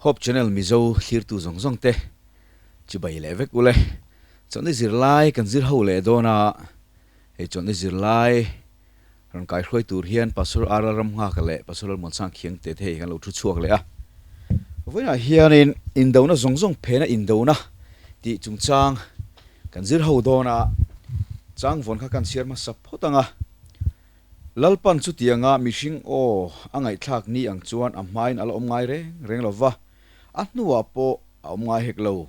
Hope Channel Mizo thlirtu zawng zawng te chibai leh vek ule. Chawlhni zirlai kan zir ho leh dawn a, hei chawlhni zirlai rawn kai hruai tur hian Pastor R Lalramnghaka leh Pastor Lalmuansang Khiangte te hei kan lo thu chhuak leh a. Vawiinah hianin indona zawng zawng phena indona tih chungchang kan zir ho dawn a, changvawn kha kan chhiar hmasa phawt ang a. Lalpan chutianga mihring aw a ngaihthlak ni ang chuan a hmain a la awm ngai reng reng lo va, a hnuah pawh a awm ngai hek lo.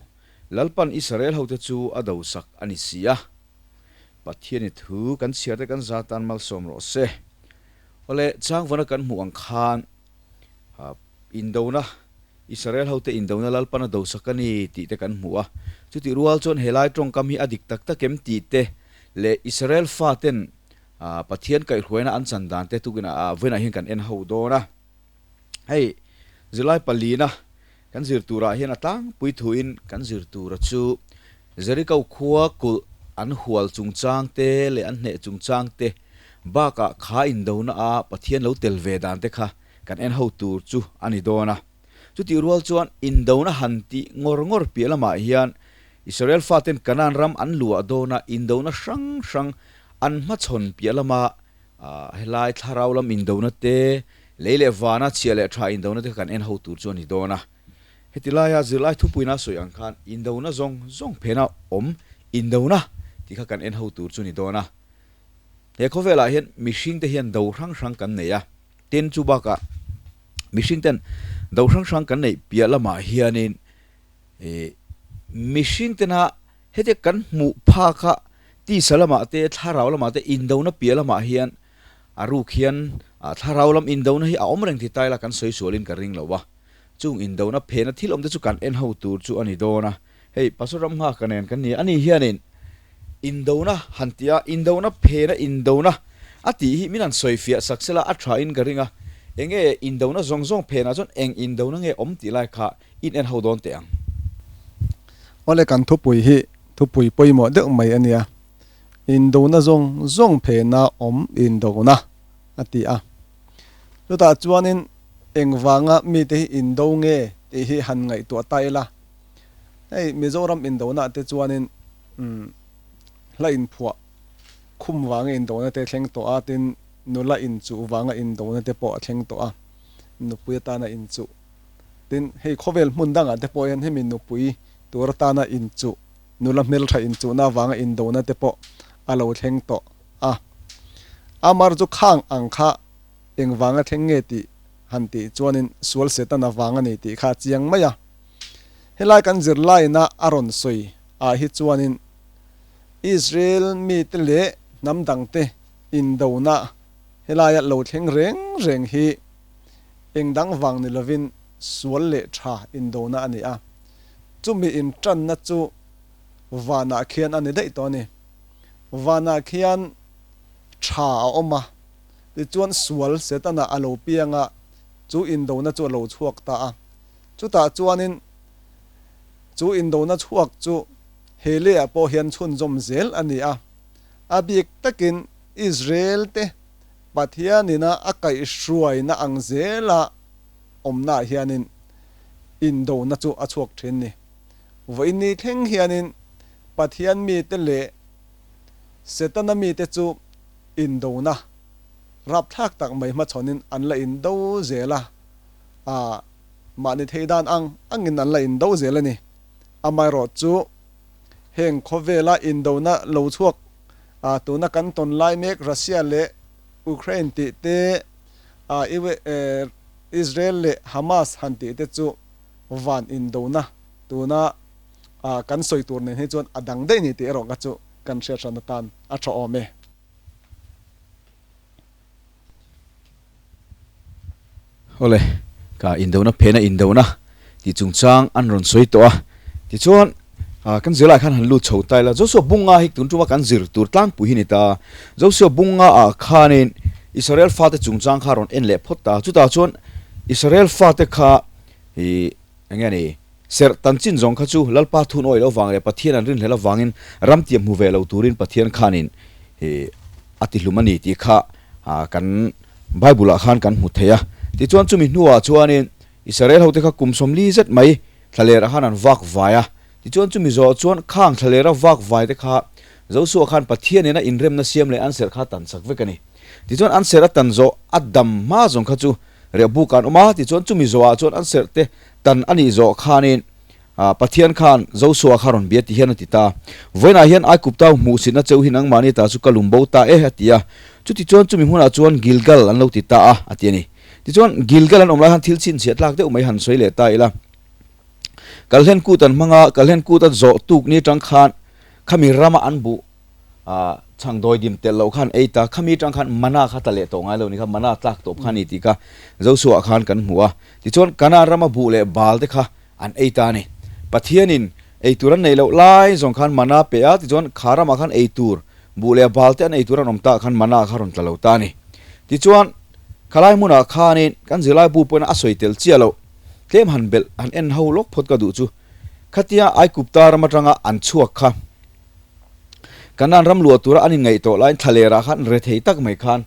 Lalpan Israel hote chu a dosak a ni si a. Pathiani thu kan chhiarte kan za tan malsawm rawh se. Awle, changvana kan hmuh ang khan indona, Israel hote indona Lalpan a dosak a ni tih te kan hmu a. Chutih rual chuan helai tawngkam hi a dik tak tak em tih te leh Israel faten Pathian kaihhruaina an chan dan te tukin ah vawiinah hian kan en ho dawn a. Hei zirlai palina kan zir turah hian a tlangpui thuin kan zir tura chu Jericho khua kulh an hual chungchang te leh an hneh chungchang te bakah kha indona a Pathian lo tel ve dan te kha kan en ho tur chu a ni dawn a. Chutih rual chuan indona han tih ngawr ngawr piah lamah hian Israel faten Kanaan ram an luah dawna indona hrang hrang an hmachhawn piah lama helai thlarau lam indona te, lei leh vana chhia leh tha indona te kha kan en ho tur chu a ni dawn a. Heti laia zirlai thupuina sawi ang khan indona zawng zawng phena awm indona tih kha kan en ho tur chu a ni dawn a. He khawvelah hian mihringte hian do hrang hrang kan nei a, tin chu bakah mihringten do hrang hrang kan neih piah lamah hianin Ih, mihring tena heti kan hmuh phak a, tisa lamah te, thlarau lamah te indona piah lamah hian a ruk hian thlarau lam indona hi a awm reng ti taila kan sawi sualin ka ring lo a. Chung indona phena thil awm te chu kan en ho tur chu a ni dawn a. Hei, Pastor Ramnghaka nen kan ni a, ani hianin indona han ti a, indona phena indona a tih hi min han sawi fiah sak sela a thain ka ring a. Enge indona zawng zawng phenah chuan eng indona nge awm tih lai kha In en ho dawn teh ang. Awle kan thupui hi thupui pawimawh deuh mai a nia. Indona zawng zawng phena awm indona a ti a. Chutah chuanin engvanga mite hi indo nge tih hi han ngaihtuah ta ila. Hei Mizoram indona te chuanin umm hla inphuah khum vanga indona te thleng tawh a, tin nula inchuh vanga indona te pawh a thleng tawh a, nupui atana inchuh. Tin, hei khawvel hmun dangah te pawh hian hemi nupui tur atana inchuh, nula hmeltha inchuhna avanga indona te pawh a lo thleng tawh a. Amar chu khang ang kha engvanga thleng nge tih han tih chuanin sual Satan avang a ni tih kha a chiang mai a. Helai kan zirlaina a rawn sawi ah hi chuanin Israel mite leh hnam dangte indona helaia lo thleng reng reng hi Eng dang vang ni lovin sual leh tha indona a ni a, chumi intanna chu vanah khian a ni daih tawh a ni. Vanah khian tha a awm a, tichuan sual Setana a lo piang a, chu indona chu a lo chhuak ta a. Chutah chuanin chu indona chhuak chu he leiah pawh hian chhunzawm zel a ni a, a bik takin Israel te Pathianina a kaihhruaina ang zela awmnaah hianin indona chu a chhuak thin ni. Vawiinni thleng hianin Pathian mite leh Setana mite chu indona rapthlak tak mai hmachhawnin an la indo zel a, aa mahni thei dan ang angin an la indo zel a ni. Amaherawh chu heng khawvela indona lo chhuak A tuna kan tawn lai mek Russia leh Ukraine tih te, a Israel leh Hamas han tih te chu van indona tuna kan sawi tur nen hi chuan a dang daih ni tih erawh kha chu kan hriat hran atan a tha awm e. Awle, ka indona phena indona tih chungchang an rawn sawi tawh a, tichuan kan zirlaiah khan han lut chho ta ila, Joshua Bunga hi tun tuma kan zir tur tlangpui hi ni ta, Joshua Bunga ah khanin Israel fate chungchang kha a rawn en leh phawt ta, chutah chuan Israel fate kha ih eng nge ni serh tan chin zawng kha chu Lalpa thun awih loh avang leh Pathian an rinhlelh avangin ram tiam hmu ve lo turin Pathian khanin ih a tihlum a ni tih kha kan Bible ah khan kan hmu thei a, tichuan chumi hnuah chuanin Israel hote kha kum 40 zet mai thlalerah khan an vak vai a. Tichuan chumi zawh chuan khang thlalera vak vai te kha Josua khan Pathian nena inremna siam leh an serh kha tan sak vek a ni. Tichuan an serh a tan zawh a dam hma zawng kha chu riahbuk ah an awm a, tichuan chumi zawhah chuan an serh te tan a nih zawh khanin Pathian khan Josua kha rawn bia ti hian a ti ta. Vawiinah hian Aikupta hmuhsitna cheu hi nangmahni ta chu ka lum bo ta e a ti a. Chutichuan chumi hmunah chuan Gilgal an lo ti ta a, a ti a ni. Tichuan Gilgal an awm lai khan thil chhinchhiah tlak deuh mai han sawi leh ta ila. Kalhlen kut an hmang a, Kalhlen kut a zawh tuk ni atang khan khami rama an buh chhang dawi dim telh loh khan ei ta, khami atang khan mana kha tla leh tawh ngai lo ni kha, mana tlak tawp kha a ni tih kha Joshua khan kan hmu a. Tichuan Kanaan rama buh leh bal te kha an ei ta a ni. Pathianin ei tur an neih loh lai zawng khan mana pe a, tichuan kha ramah khan ei tur buh leh bal te an ei tur an awm ta khan mana kha rawn tla lo ta a ni. Tichuan khalai hmunah khanin kan zirlaibu pawhin a sawi tel chiah loh. Tlem han belh han en ho lawk phawt ka duh chu khatia Aikupta ram atanga an chhuak kha Kanaan ram luah tura an inngaih tawh laiin thlalerah khan rethei tak mai khan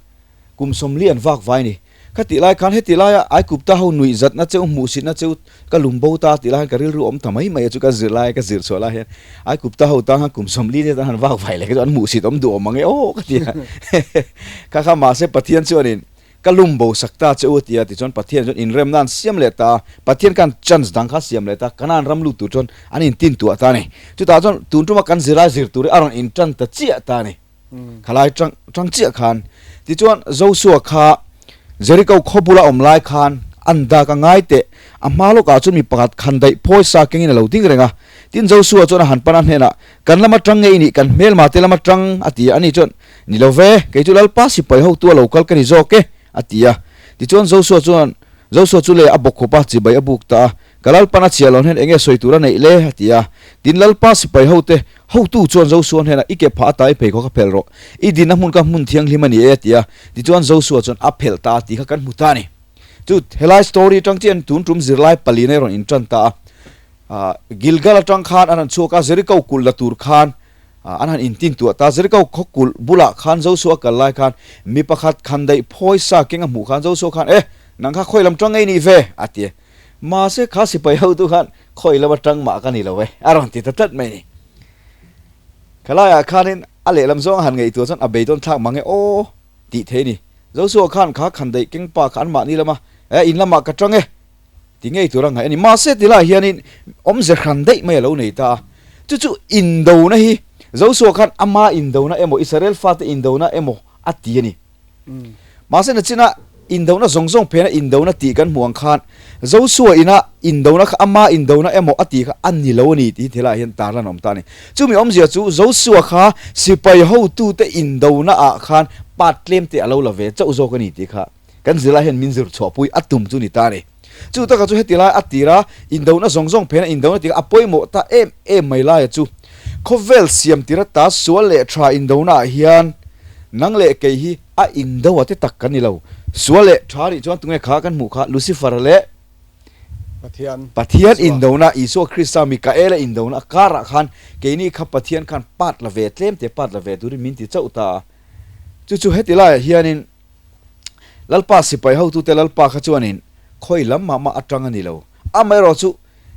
kum 40 an vak vai ni. Khatih lai khan heti laia Aikupta ho nuih zatna cheu hmuhsitna cheu ka lum bo ta tih lai khan ka rilru awm ta mai mai a chu ka zir lai ka zir chhuah lai hian Aikupta ho tan khan kum 40 te tan han vak vai leh kha chu an hmuhsit awm duh awm ang e aw ka ti a. Kha kha mahse Pathian chuanin Ka lum bo sak ta che u a ti a, tichuan Pathian chuan inremna an siam leh ta a, Pathian khan chance dang kha siam leh ta, Kanaan ram lut tur chuan an intin tuah ta a ni. Chutah chuan tun tuma kan zirlai zir tur hi a rawn intan ta chiah ta a ni. Khalai tang tang chiah khan. Tichuan Joshua kha Jericho khaw bula awm lai khan an dak a ngai teh, a hma lawkah chuan mi pakhat khan daih phawi sa kengin a lo ding reng a. Tin Joshua chuan a han pan a hnenah, Kan lama tang nge i nih, kan hmelma te lama tang a ti a, ani chuan, Ni lo ve, kei chu Lalpa sipai hotu a lo kal ka ni zawk e, a ti a. Tichuan Joshua chuan, Joshua chu le a bawk khawp a, chibai a buk ta a. Ka Lalpan a chhiah lo hnen eng nge sawi tur a neih le? a ti a. Tin Lalpa sipai hote hotu chuan Joshua hnenah, I ke phah ata i pheikhawk a phelh rawh, i dinna hmun kha hmun thianghlim a ni e, a ti a. Tichuan Joshua chuan a phelh ta a tih kha kan hmu ta a ni. Chu helai story atang chian tun tum zirlai palina i rawn intan ta a. Gilgal atang khan an han chhuak a, Jericho kulh la tur khan an han intin tuah ta. Jericho khaw kulh bulah khan Joshua kal lai khan mi pakhat khan daih phawi sa keng a hmuh khan Joshua khan, Eh, nang kha khawi lam tang ngei nih ve? a ti a. Mahse kha sipai hotu khan, Khawi lama tang mah ka ni lo e, a rawn ti ta tlat mai ni. Khalaiah khanin a lehlam zawng a han ngaihtuah chuan a beidawn thlak mang e aw tih thei a ni. Joshua khan kha khan daih keng pa kha anmahni lama, Eh, in lamah ka tang e, Ti ngei tur a ngaih a ni. Mahse ti lai hianin awmze hran daih mai a lo nei ta a. Chu chu indona hi Joshua khan ama indona emaw Israel fate indona emaw a ti a ni. Mahse nachina indona zawng zawng phena indona tih kan hmuh ang khan Joshua ina indona kha ama indona emaw a tih kha a ni lo a ni tih hi thilaiah hian tarlan a awm ta a ni. Chumi awmzia chu Joshua kha sipai hotute indona ah khan part tlem te a lo la ve chauh zawk a ni tih kha Kan zirlai hian min zir chhuahpui a tum chu ni ta a ni. Chu taka chu heti lai a tira indona zawng zawng phena indona tikah a pawimawh ta em em mai laia chu khawvel siam tira ta sual leh tha indona ah hian nang leh kei hi a indo a te tak kan ni lo. Sual leh tha nih chuan tunge kha kan hmuh kha Lucifer leh Pathian Pathian indona Isua Krista Mikaela indona a karah khan keini kha Pathian khan part la ve tlem te part la ve turin min ti chauh ta a. Chu chu heti laiah hianin Lalpa sipai hotute Lalpa kha chuanin khawi lam mah mah atang a ni lo. Amaherawh chu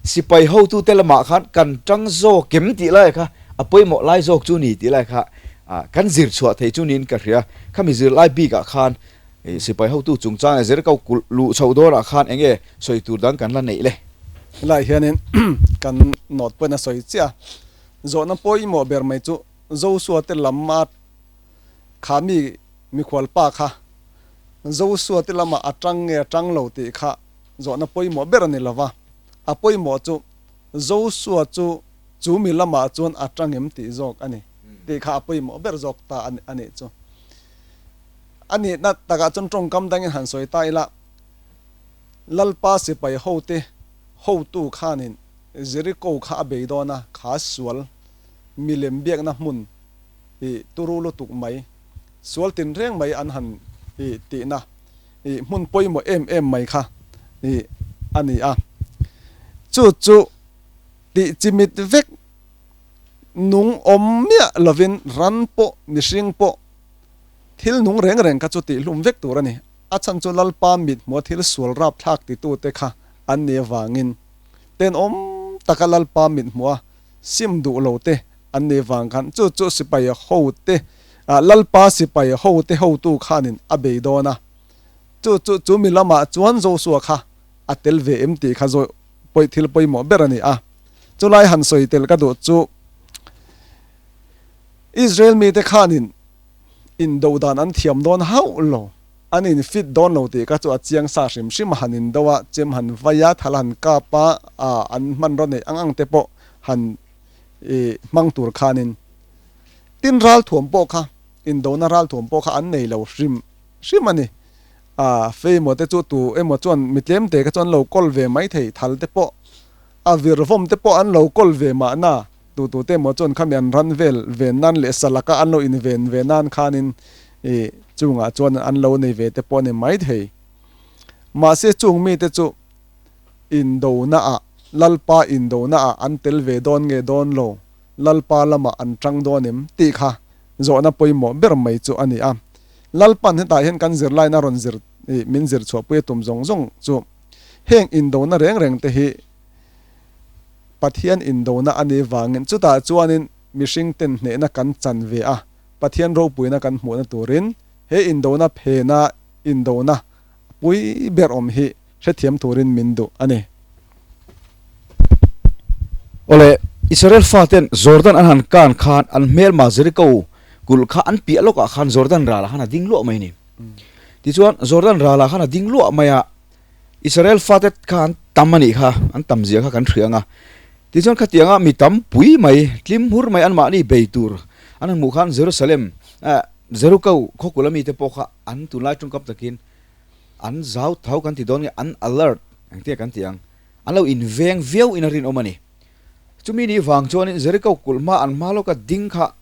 sipai hotute lamah khan kan tang zawk em tih lai kha a pawimawh lai zawk chu ni tih lai kha kan zir chhuah thei chu niin ka hria. Khami zir lai bikah khan sipai hotu chungchang leh zir ko kulh luh chhoh dawnah khan eng nge sawi tur dang kan la neih le? Helaiah hianin kan note pawhin a sawi chiah a, zawhna pawimawh ber mai chu Joshua te lam a kha mi Mikhual pa kha Joshua te lamah a tang nge a tang lo tih kha zawhna pawimawh ber a ni lo va, a pawimawh chu Joshua chu chu mi lamah chuan a tang em tih zawk a ni tih kha a pawimawh ber zawk ta a nih chu. A nihna takah chuan tawngkam dangin han sawi ta ila, Lalpa sipai hote hotu khanin Jeriko kha a bei dawn a, kha sual milem biakna hmun i turu lutuk mai, sual tinreng mai an han i tihna i hmun pawimawh em em mai kha i a ni a. Chu chu tih chimit vek nung awm miah lovin ran pawh mihring pawh thil nung reng reng kha chu tihhlum vek tur a ni. A chhan chu Lalpa mit hmua thil sual rapthlak titute kha. an nih avangin tenawm taka Lalpa mit hmuh a sim duh lo te an nih vang khan chu chu sipai hote Lalpa sipai hote hotu khanin a bei dawn a, chu chu chu mi lamah chuan Joshua kha a tel ve em tih kha zawi pawi thil pawimawh ber a ni a. Chulai han sawi tel ka duh chu Israel mite khanin indo dan an thiam dawn hauh lo, an in fit dawn lo tih kha chu a chiang sa hrim hrim a, han indo a, chem han vai a, thal han kap a, an hmanraw neih ang ang te pawh han hmang tur khanin tin ralthuam pawh kha indona ralthuam pawh kha an nei lo hrim hrim a ni. A fei emaw te chu tu emaw chuan mi tlem te kha chu an lo kawl ve mai thei, thal te pawh a virvawm te pawh an lo kawl ve mahna tu tu te emaw chuan khami an ran vel ven nan leh salaka an lo inven ve nan khanin ih chungah chuan an lo nei ve te pawh a ni mai thei. Mahse chung mite chu indona ah Lalpa indona ah an tel ve dawn nge dawn lo, Lalpa lamah an tang dawn em tih kha zawhna pawimawh ber mai chu a ni a. Lalpan hetah hian kan zirlaina rawn zir ih min zir chhuahpui a tum zawng zawng chu heng indona reng reng te hi Pathian indona a nih vangin chutah chuanin mihring ten hnehna kan chan ve a, Pathian ropuina kan hmuhna turin he indona phena indona pui ber awm hi hrethiam turin min duh a ni. Awle, Israel faten Jordan an han kan khan an hmelma Jericho kulh kha an piah lawkah khan Jordan ralah khan a ding luah mai a ni. Tichuan Jordan ralah khan a ding luah mai a, Israel fate kha an tam a nih kha, an tam zia kha kan hria ang a. Tichuan khatianga mi tam pui mai, tlim hmur mai anmahni bei tur an han hmuh khan Jerusalem, Jericho khawkul ami te pawh kha an tunlai tawngkam takin an zau tho kan ti dawn nge, an alert engtia kan ti ang, an lo inveng viau in a rinawm a ni. Chumi ni vang chuanin Jericho kulh hma an hma lawka ding kha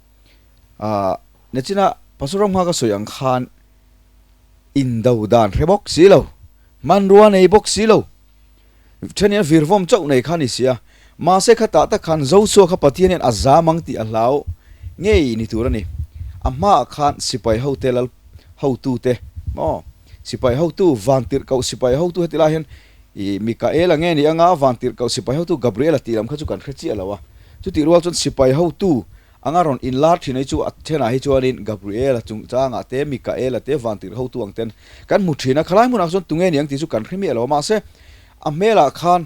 Nachina Pastor Ramnghaka sawi ang khan Indo dan hre bawk si lo, hmanrua nei bawk si lo, thenian virvawm chauh nei kha a ni si a. Mahse khatah tak khan Joshua kha Pathian hian a zam ang tih a hlau ngei ni tur a ni. A hmaah khan sipai hote lal hotute maw sipai hotu vantirhkoh sipai hotu heti lai hian ih Mikaela nge ni anga vantirhkoh sipai hotu Gabriela tih lam kha chu kan hre chiah lo a. Chutih rual chuan sipai hotu Anga rawn inlar thin hi chu a thenah hi chuanin Gabriela chungchangah te, Mikaela te, Vantirh hotu ang ten kan hmu thin a, khalai hmunah chuan tunge niang tih chu kan hre miah lo a, mahse a hmelah khan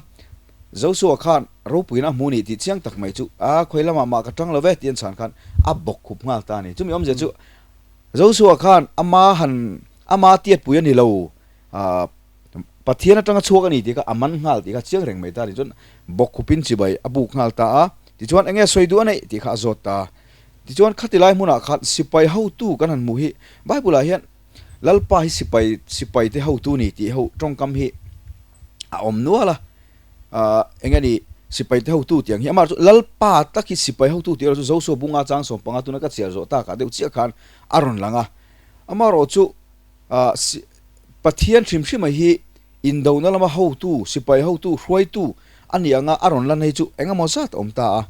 Joshua khan ropuiin a hmu ni tih chiang tak mai chu a khawi lamah mah ka tang lo ve tih an chhan khan a bawk khup nghal ta a ni. Chumi awmzia chu Joshua khan ama han ama tiatpui a ni lo, Pathian atanga chhuak a ni tih kha a man nghal tih kha chiang reng mai ta a ni. Chuan bawkkhupin chibai a buk nghal ta a, tichuan enge sawi duh a neih tih kha a zawt ta a. Tichuan khati lai hmunah khan sipai hotu kan han hmuh hi Bible ah hian Lalpa hi sipai sipai te hotu ni tih ho tawngkam hi a awm nual a. Ahh enge ni sipai te hotu tih ang hi amah chu Lalpa tak hi sipai hotu tih erawh chu Joshua bunga chang 15 tuna ka chhiar zawh takah deuh chiah khan a rawn lang a. Amaherawhchu Ahh Pathian hrim hrima hi indona lama hotu, sipai hotu, hruaitu a nih anga a rawn lan hei chu eng emaw zat a awm ta a.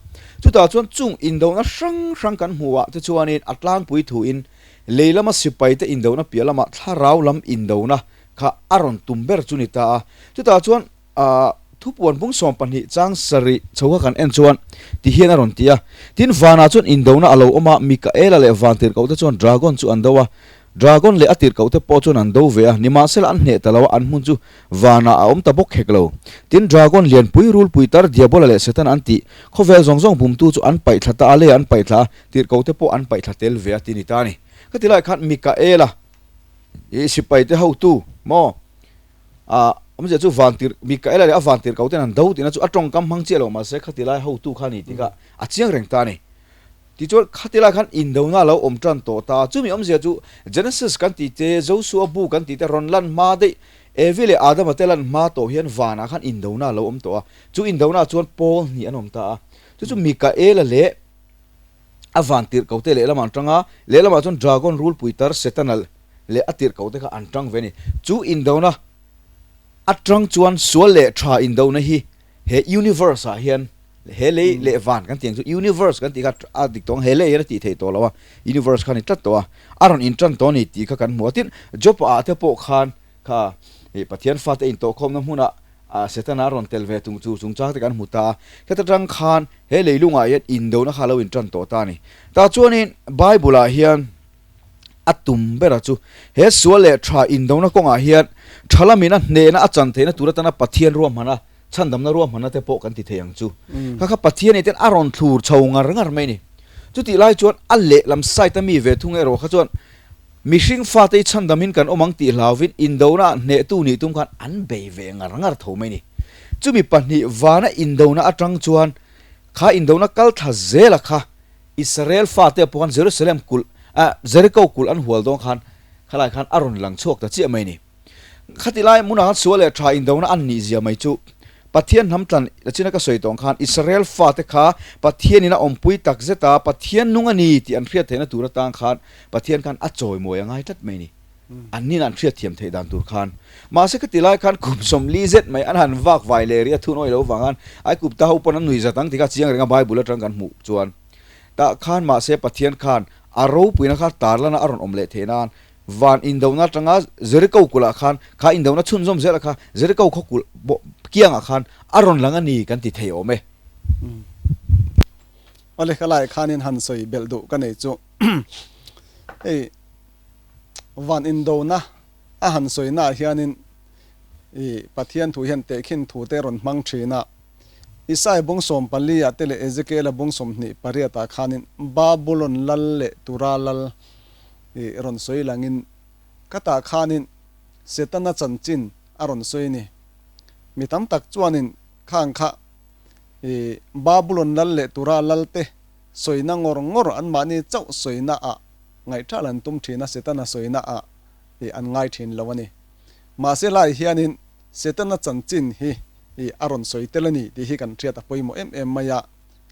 Chutah chuan chung indona hrang hrang kan hmuh ah te chuanin a tlangpui thuin lei lama sipaite indona piah lamah thlarau lam indona kha a rawn tum ber chu ni ta a. Chutah chuan Ahh thupuan bung 12 chang sarih chho kha kan en chuan ti hian a rawn ti a. Tin, vanah chuan indona a lo awm a, Mikaela leh van tirhkohte chuan dragon chu an do a. Dragon leh a tirhkohte pawh chuan an do ve a, nimahsela an hneh ta lo a, an hmun chu vanah a awm ta bawk hek lo. Tin, dragon lianpui, rulpui tar, Diabola leh Setana an tih, khawvel zawng zawng bumtu chu an paih thla ta a, leiah an paih thla a, tirhkohte pawh an paih thla tel ve a ti ni ta a ni. Ka ti laiah khan Mikaela i sipaite hotu maw? A awmzia chu vantir Mikaela leh a vantir ko ten an do tihna chu a tawngkam hmang chiah lo mahse khati lai hotu kha a ni tih kha a chiang reng ta a ni. Tichuan khati lai khan indona a lo awm tan tawh ta. Chumi awmzia chu Genesis kan tih te, Joshua bu kan tih te rawn lan hma daih Evi leh Adama te lan hma tawh hian vanah khan indona a lo awm tawh a. Chu indona chuan pawl hnih an awm ta a. Chu chu Mikaela leh a vantirh ko te lehlamah an tang a, lehlamah chuan Dragon rulpui tar Setana leh a tirh ko te kha an tang ve a ni. Chu indona atang chuan sual leh tha indona hi he universe ah hian he lei leh van kan tih ang chu universe kan tih kha a dik tawh ang, he lei hian a tih theih tawh lo a, universe kha a ni tlat tawh a, a rawn intan tawh a ni tih kha kan hmu a. Tin, Job ah te pawh khan kha Pathian fate intawhkhawmna hmunah. Setana a rawn tel ve tung chu chungchang te kan hmu ta a. Heta tang khan he leilungah hian indona kha a lo intan tawh ta a ni. Tah chuanin Bible-ah hian a tum bera chu he sual leh tha indona kawngah hian tha lamin a hnehna a chan theihna tur atana Pathian ruahmana chhandamna ruahmana te pawh kan ti thei ang chu. Kha kha Pathian iten a rawn thlur chho ngar ngar mai a ni. Chutih lai chuan a lehlam side a mi ve thung erawh kha chuan Mihring fate i chhandamin kan awm ang tih hlauvin indona ah hnehtu nih tum khan an bei ve ngar ngar tho mai a ni. Chumi pahnih vana indona atang chuan kha indona kal thla zela kha Israel fate pawh khan Jerusalem kulh ah Jericho kulh an hual dawn khan khalai khan a rawn lang chhuak ta chiah mai a ni. Khati lai hmunah khan sual leh tha indona an nih zia mai chu Pathian hnam tlan lachina ka sawi tawng khan Israel fate kha Pathianin a awmpui tak zet a, Pathian nung a ni tih an hriat theihna tur atang khan Pathian khan a chawimawi a ngai tlat mai a ni. An nina an hriat thiam theih dan tur khan. Mahse khati lai khan kum 40 zet mai an han vak vai leh rih a thunawi lo vang khan Aigupta ho pawn an nui zat ang tih kha chiang reng a Bible atang kan hmuh chuan tah khan mahse Pathian khan a ropuina kha tarlana a rawn awm leh theih nan Van indona atanga Jericho kulh ah khan, kha indona chhunzawm zel ah kha Jericho khaw kulh bawh kiang ah khan a rawn lang a ni kan ti thei awm e. Awle ka lai khanin han sawi belh duh ka nei chu hei van indona a han sawi naah hianin i Pathian thu hian tehkhin thu te rawn hmang thin a, Isaiah bung 14 ah te leh Ezekiel-a bung 28 ah khanin Babulon lal leh Tura lal I rawn sawi langin ka tah khanin Setana chanchin a rawn sawi ni. Mi tam tak chuanin khang kha i Babulon lal leh Tura lal te sawina ngawr ngawr anmahni chauh sawina ah ngaihthal an tum thin a, Setana sawina ah i an ngai thin lo a ni. Mahse lai hianin Setana chanchin hi i a rawn sawi tel a ni tih hi kan hriat a pawimawh em em mai a,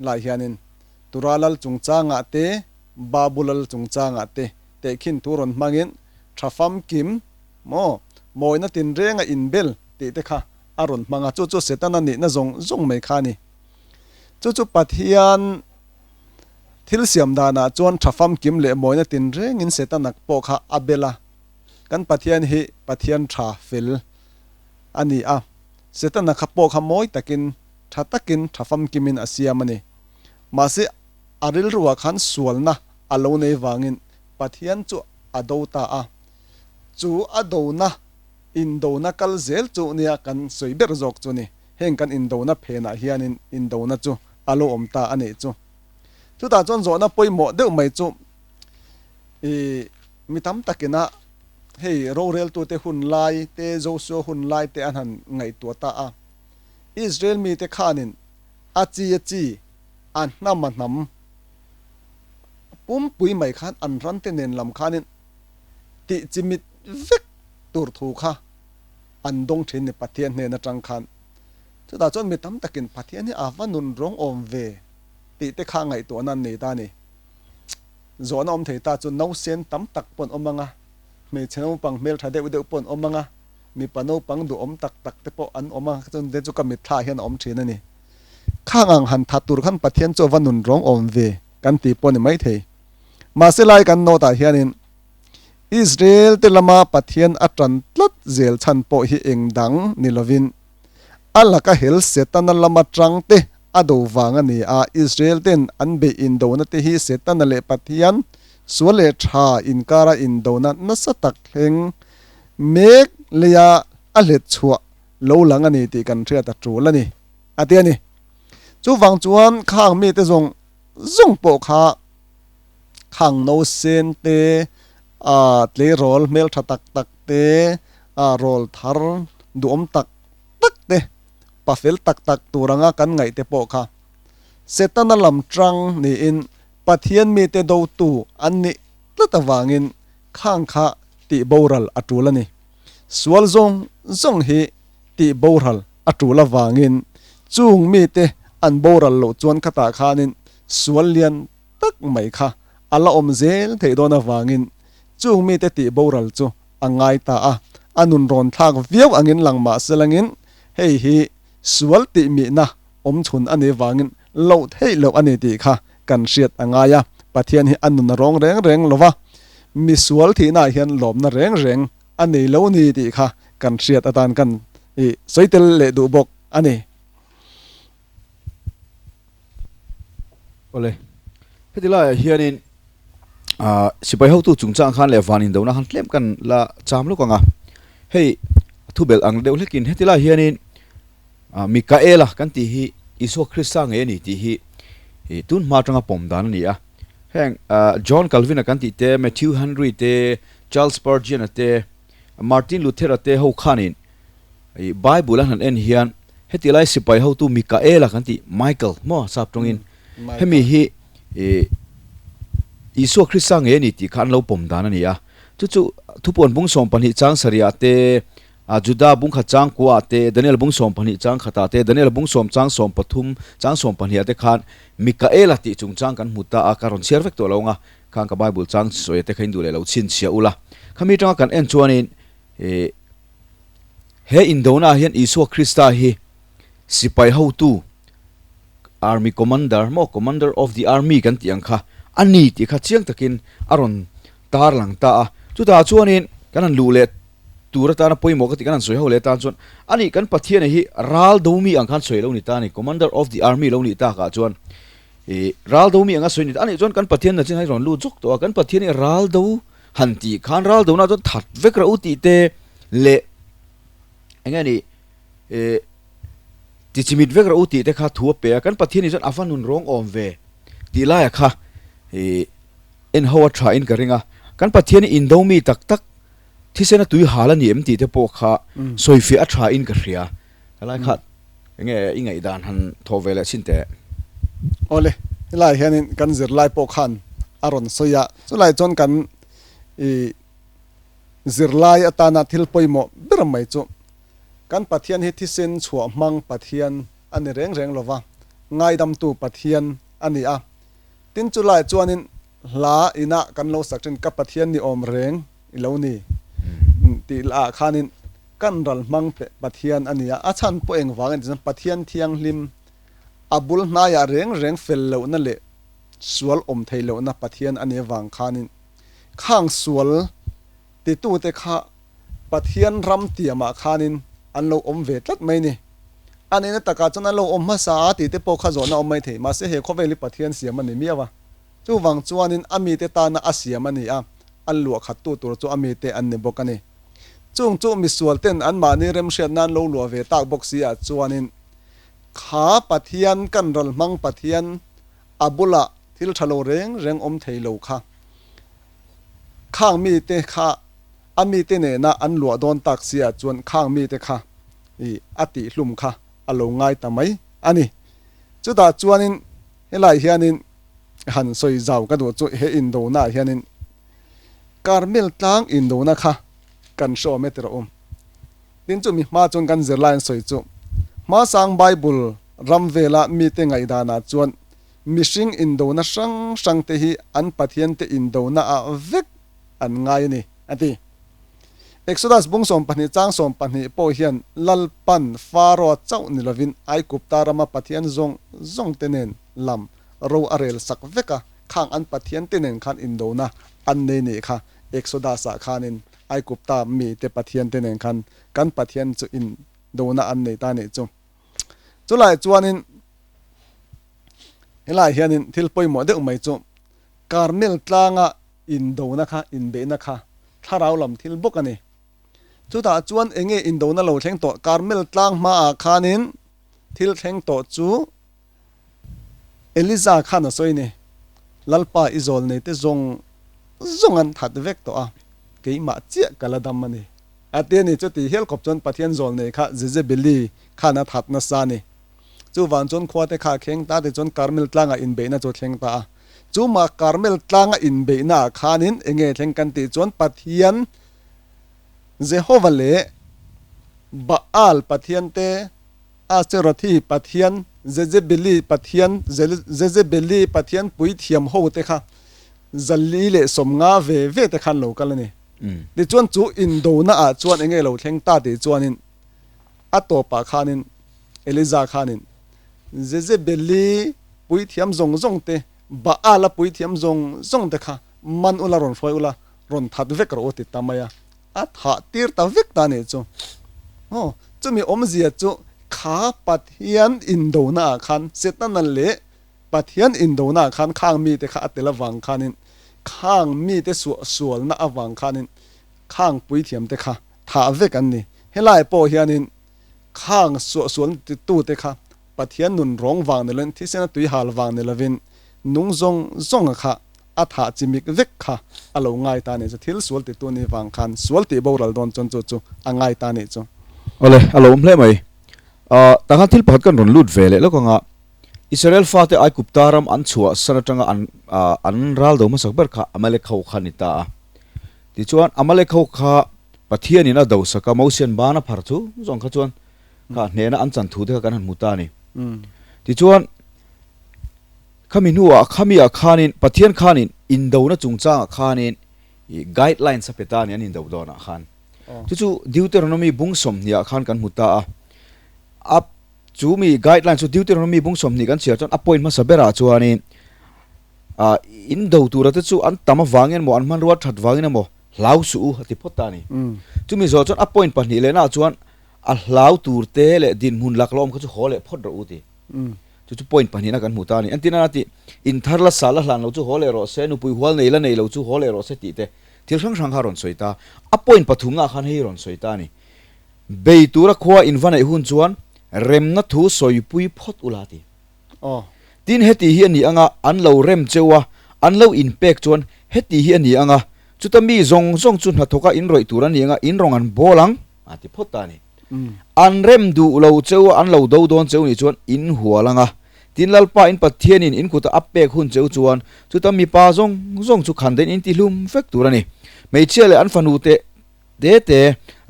lai hianin Tura lal chungchangah te Babulal chungchangah te tehkhin thu rawn hmangin tha famkim maw mawina tinrenga inbel tih te kha a rawn hmang a, chu chu Setana nihna zawng zawng mai kha a ni. Chu chu Pathian thil siam danah chuan tha famkim leh mawina tinrengin Setana pawh kha a bel a, kan Pathian hi Pathian tha fel a ni a, Setana kha pawh kha mawi takin tha takin tha famkimin a siam a ni. Mahse A rilruah khan sualna a lo nei vangin Pathian chu a do ta a. Chu a dona, indona kal zel chu nia kan sawi ber zawk chu ni. Heng kan indona phenah hianin indona chu a lo awm ta a nih chu. Chutah chuan zawhna pawimawh deuh mai chu i mi tam takina hei roreltute hun lai te, Joshua hun lai te an han ngaihtuah ta a. Israel mite khanin a chi a chi A hnam a hnam pumpui mai khan an ran te nen lam khanin tih chimit vek tur thu kha an dawng thin ni Pathian hnen atang khan. Chutah chuan mi tam takin Pathian hi a va nun rawng awm ve tih te kha ngaihtuahna an nei ta a ni. Zawhna awm thei ta chu nausen tam tak pawh an awm ang a, hmeichhe naupang hmeltha deuh deuh pawh an awm ang a, mipa naupang duhawm tak tak te pawh an awm a, chungte chu ka mitthla ah hian a awm thin a ni. Khang ang han that tur khan Pathian chu a va nun rawng awm ve kan tih pawh a ni maithei. Mahse lai kan note ah hianin Israel te lama Pathian a tan tlat zel chhan pawh hi eng dang ni lovin a laka hel Setana lama tang te a do vang a ni a, Israel ten an beih indona te hi Setana leh Pathian sual leh tha inkara indona nasa tak thleng mek leia a hlet chhuah lo lang a ni tih kan hriat a tul a ni, a ti a ni. Chuvang chuan khang mite zawng zawng pawh kha khang nausen te, ah tleirawl hmeltha tak tak te, ah rawl thar duhawm tak tak te, pa fel tak tak tur anga kan ngaih te pawh kha Setana lam tang niin Pathian mite dotu an nih tlat avangin khang kha tih boral a tul a ni. Sual zawng zawng hi tih boral a tul avangin chung mite an boral loh chuan khatah khanin sual lian tak mai kha a la awm zel theih dawn avangin chung mite tih boral chu a ngai ta a, a nun rawn thlak viau angin lang mah se langin hei hi sual tih mihna awm chhun a nih vangin loh theih loh a ni tih kha kan hriat a ngai a, Pathian hi a nun a rawng reng reng lo va, misual thihnaah hian lawmna reng reng a nei lo ni tih kha kan hriat atan kan I sawi tel leh duh bawk a ni. Awle, heti laiah hianin sipai hotu chungchang khan leh van indona khan tlem kan la cham lawk ang a. Hei thubelh ang deuh hlekin heti laiah hianin Mikaela kan tih hi Isua Krista ngei a ni tih hi tun hma atanga pawm dan a ni a. Heng John Calvin-a kan tih te, Matthew Henry te, Charles Spurgeon-a te, Martin Luther-a te ho khanin Bible an han en hian heti lai sipai hotu Mikaela kan tih Michael maw sap tawngin hemi hi Isua Krista ngei a ni tih kha an lo pawm dan a ni a. Chu chu thupuan bung 12 chang sarihah te, Juda bung khat chang kuaah te, Daniel bung 12 chang khatah te, Daniel bung sawm chang 13 chang 12 ah te khan Mikaela tih chungchang kan hmu ta a, ka rawn chhiar vek tawh lo ang a. Khang ka Bible chang sawi te kha in duh leh lo chhinchhiah ula. Khami atanga kan en chuanin he indona ah hian Isua Krista hi sipai hotu, Army Commander maw, Commander of the Army kan tih ang kha a ni tih kha chiang takin a rawn tarlang ta a. Chutah chuanin kan han luh leh tur atana pawimawh ka tih kan han sawi ho leh tan chuan ani kan Pathiana hi ral do mi ang khan sawi lo ni ta a ni, Commander of the Army lo nih takah chuan. I ral do mi anga sawi ni ta. Anih chuan kan Pathian na chin hai rawn lut zawk tawh a, kan Pathian hi ral do han tih khan ral do na chuan that vek rah u tih te leh eng nge ni eh ti chimit vek rah u tih te kha thu a pe a, kan Pathian hi chuan a va nun rawng awm ve tih laia kha i en ho a tha in ka ring a, kan Pathian hi indo mi tak tak thisena tui hal a ni em tih te pawh kha sawifiah a tha in ka hria. Helai kha enge i ngaihdan han thawh ve leh chhin teh? Awle, helaiah hianin kan zirlai pawh khan a rawn sawi a, chulai chuan kan i zirlai atana thil pawimawh ber mai chu kan Pathian hi thisen chhuah hmang Pathian a ni reng reng lova, ngaidamtu Pathian a ni a. Tin chulai chuanin hla inah kan lo sak thin ka Pathian ni awm reng i lo ni tih lah khanin Kan ral hmang Pathian a nia, a chhan pawh engvang a ni chuan Pathian thianghlim, a bul hnaiah reng reng fel lohna leh sual awm thei lohna Pathian a nih avang khanin khang sual titute kha Pathian ram tiamah khanin an lo awm ve tlat mai ni. A nihna takah chuan an lo awm hmasa a tih te pawh kha zawhna awm mai thei, mahse he khawvel hi Pathian siam a ni miau a, chuvang chuanin a mite tana a siam a ni a, a luahkhattu tur chu a mite an ni bawk a ni. Chung chu misual ten anmahni remhriat nan lo luah ve tak bawk si ah chuanin kha Pathian kan ral hmang Pathian a bulah thil tha lo reng reng awm thei lo kha khang mite kha a mite nena an luah dawn tak si ah chuan khang mite kha i a tihhlum kha a lo ngai ta mai a ni. Chutah chuanin helai hianin han sawi zau ka duh chu he indona ah hianin Karmel tlang indona kha kan hre awm e ti rawh u. Tin chu mi hma chuan kan zirlai an sawi chu hmasang Bible ram vela mite ngaihdanah chuan mihring indona hrang hrang te hi an Pathiante indona ah vek an ngai a ni a ti. Exodus bung 12 chang 12 pawh hian Lalpan Pharaoh chauh ni lovin Aigupta rama Pathian zawng zawng te nen lam ro a rel sak vek a. Khang an Pathian te nen khan indona an nei nih kha Exodus ah khanin Aigupta mi te Pathian te nen khan kan Pathian chu indona an nei ta nih chu. Chulai chuanin helai hianin thil pawimawh deuh mai chu Karmel tlanga indona kha inbeihna kha thlarau lam thil bawk a ni. Chutah chuan enge indona lo thleng tawh Karmel tlang hmaah khanin thil thleng tawh chu Eliza khan a sawi ni, Lalpa i zawl nei te zawng zawng an that vek tawh a, keimah chiah ka la dam a ni. A ti a ni, chuti hial khawp chuan Pathian zawl nei kha Jezebeli khan a that nasa a ni. Chuvang chuan khua te kha a kheng ta tichuan Karmel tlangah inbeihna chu a thleng ta a. Chumah Karmel tlanga inbeihna ah khanin eng nge thleng kan tih chuan Pathian Jehova leh Baal Pathian te Aserathi pathian, Jezebeli pathian, Jezebeli pathian puithiam ho te kha 450 ve ve te khan lo kal a ni. Tichuan chu indona ah chuan enge lo thleng ta tih chuanin a tawpah khanin Eliza khanin Jezebeli puithiam zawng zawng te, Baala puithiam zawng zawng te kha man ula rawn hruai ula rawn that vek rawh u ti ta mai a. A thah tir ta vek ta nih chu. Aw, Chumi awmzia chu kha Pathian indona ah khan Setana leh Pathian indona ah khan khang mite kha a tel avang khanin khang mite suahsualna avang khanin khang puithiamte kha thah vek an ni. Helai pawh hianin khang suahsualna titute kha Pathian nun rawng vang ni loin thisena tui hal vang ni lovin nung zawng zawnga kha a thah chimik vek kha a lo ngai ta nih chu. Thil sual titu nih vang khan sual tih boral dawn chuan chu chu a ngai ta nih chu. Awle, a lo awm hle mai. Tah khan thil pakhat kan rawn lut ve leh lawk ang a, Israel fate Aigupta ram an chhuah san atanga an an ral do hmasak ber kha Amalek ho kha a ni ta a. Tichuan Amalek ho kha Pathianin a do sak a, Mosian ban a phar chu zawng kha chuan kha hnehna an chan thu te kha kan han hmu ta a ni. Tichuan khami hnuah khami ah khanin Pathian khanin indona chungchangah khanin ih guidelines a pe ta a ni an indo dawnah khan. Chu chu Deuteronomy bung 20 ah khan kan hmu ta a. A chu mi guideline chu Deuteronomy bung 20 kan chhiar chuan a point hmasa berah chuanin ah indo tura te chu an tam avangin emaw an hmanrua that vangin emaw hlau suh u a ti phawt ta a ni. Chumi zawh chuan a point pahnih lehnaah chuan a hlau tur te leh dinhmun lak lawm kha chu haw leh phawt rawh u ti. Chu chu point pahnihna kan hmu ta a ni. Entirna a tih, in thar la sah la hlan lo chu haw leh rawh se, nupui hual nei la nei lo chu haw leh rawh se tih te thil hrang hrang kha a rawn sawi ta. A point pathumnaah khan hei rawn sawi ta a ni. Bei tura khua in va neih hun chuan remna thu sawipui phawt ula a ti. Tin heti hi a ni anga an lo rem cheu a, an lo inpek chuan heti hi a ni anga chuta mi zawng zawng chu hnathawka in rawih tur a ni anga in rawng an bawl ang a ti phawt ta a ni. An rem duh lo cheu a, an lo do dawn cheu nih chuan in hual anga tin Lalpa in Pathianin in kuta a pek hun cheu chuan chuta mipa zawng zawng chu khan dain in tihlum vek tur a ni. Hmeichhia leh an fanu te Te te,